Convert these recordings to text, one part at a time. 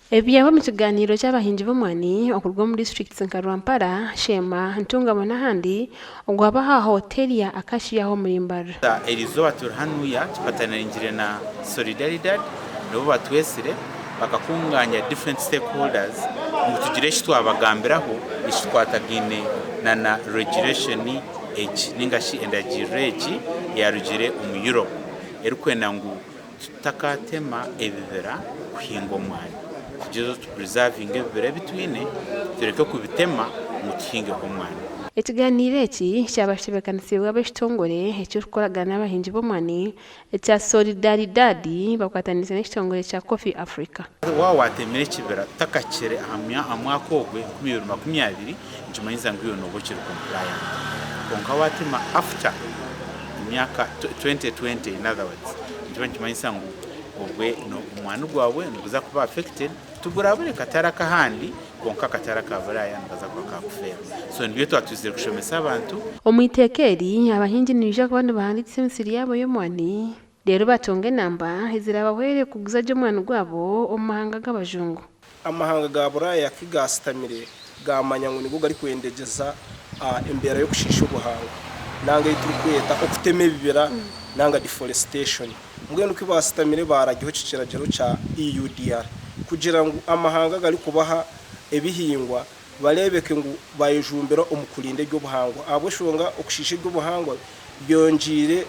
Ebi byaba omu kiganiiro ky'abahingi b'omwani okuruga omu disiturikiti nka Rwampara, Sheema, Ntungamo n'ahandi ogwaba aha hoteeri ya Acacia aho omuri Mbarara. Erizooba turi hanuya tufatanirngire na Solidaridad nibo batwetsire bakakunganya different stakeholders ngu tugire eki twabagambiraho ekikwatagaine na na regulation egi ninga shi endagiriro egi eyarugire omu Europe erikwenda ngu Tutakatema ebibira kuhinga omwani, tugyezeho tu preservinge ebibira ebi twine tureke kubitema ngu tuhingeho omwani. Ekiganiiro eki kyaba kitebeekanisiibwe ab'ekitongore ekirikukoragana n'abahingi b'omwani ekya Solidaridad bakwataniise n'ekitongore kya Coffee Africa. Waaba watemire ekibira tutakakire aha mwaka ogwo 2020 nikimanyisa ngu iwe nooba okiri compliant kwonka waatema after emyaka 2020 in other words nikiba nikimanyisa ngu obwe omwani gwawe niguza kuba affected tigurabure katare ak'ahandi kwonka akatare aka Buraaya nikaza kuba kakufeerwa so nibyo twatwizire kushomesa abantu. Omu iteeka eri, abahingi nibaija kuba nibahandiikisa emisiri yaabo y'omwani reero batunge enamba eziraabahwere kuguza gye omwani gwabo omu mahanga g'abajungu. Amahanga ga Buraaya ku gaasitamire gaamanya ngu nigo garikwendegyeza embeera y'okushiisha obuhangwa nanga ei turikweta okutema ebibira nanga deforestation. Mbwenu ku baasitamire baaragiho eki kiragiro kya EUDR kugira ngu amahanga agarikubaha ebihingwa bareebeke ngu bayejumbira omu kurinda eby'obuhangwa ahabw'eshonga okushiisha eby'obuhangwa byongyeire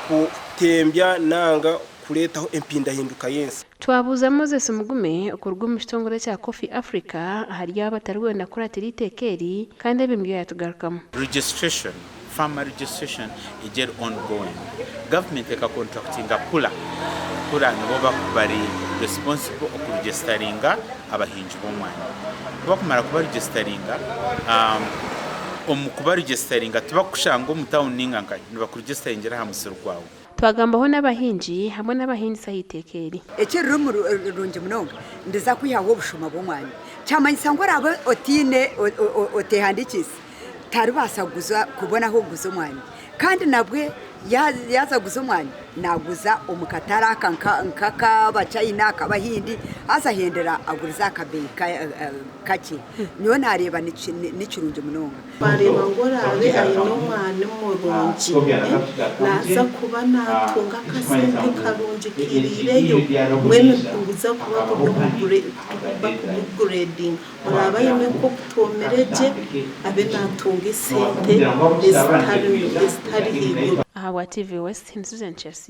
kutembya nanga kureetaho empindahinduka y'ensi. Twabuuza Moses Mugume okuruga omu kitongore ekya Coffee Africa ahari abo abatarikwenda kukuratira eiteeka eri kandi ebi nibyo yaatugarukamu. Registration, farmer registration egi eri ongoing. Government eka contractinga Pula, Pula nibo bari responsible okuregisitaringa abahingi b'omwani. Kubakumara kubaregisitaringa, omu kubaregisitaringa tibakukushanga omu tawuni ninga nkahi, nibakuregisitaringira aha musiri gwawe. Twagambaho n'abahingi hamwe n'abahingisa aha iteeka eri. Eki rurimi rurungi munonga ndiza kwihaho obushuma bw'omwani. Kyamanyisa ngu oraabe otaine oteehandiikiise taribaasa kuguza kubona ah'okuguza omwani. Kandi nabwe yaaza kuguza omwani naaguza omu katare aka nk'ak'Abachina, ak'Abahindi haza ahendera agurize aha kabeeyi kakye. Nyowe naareeba ni kirungi munonga. Twareeba ngu oraabe aine omwani murungi, naaza kuba naatunga akasente karungi kairiireyo, mbwenu nibuza kuba buri omu bakubugureedinga. Oraabe aine nk'obutoomire gye, abe naatunga esente ezitari haiguru. Ahabwa TV West, ni Susan Chesi.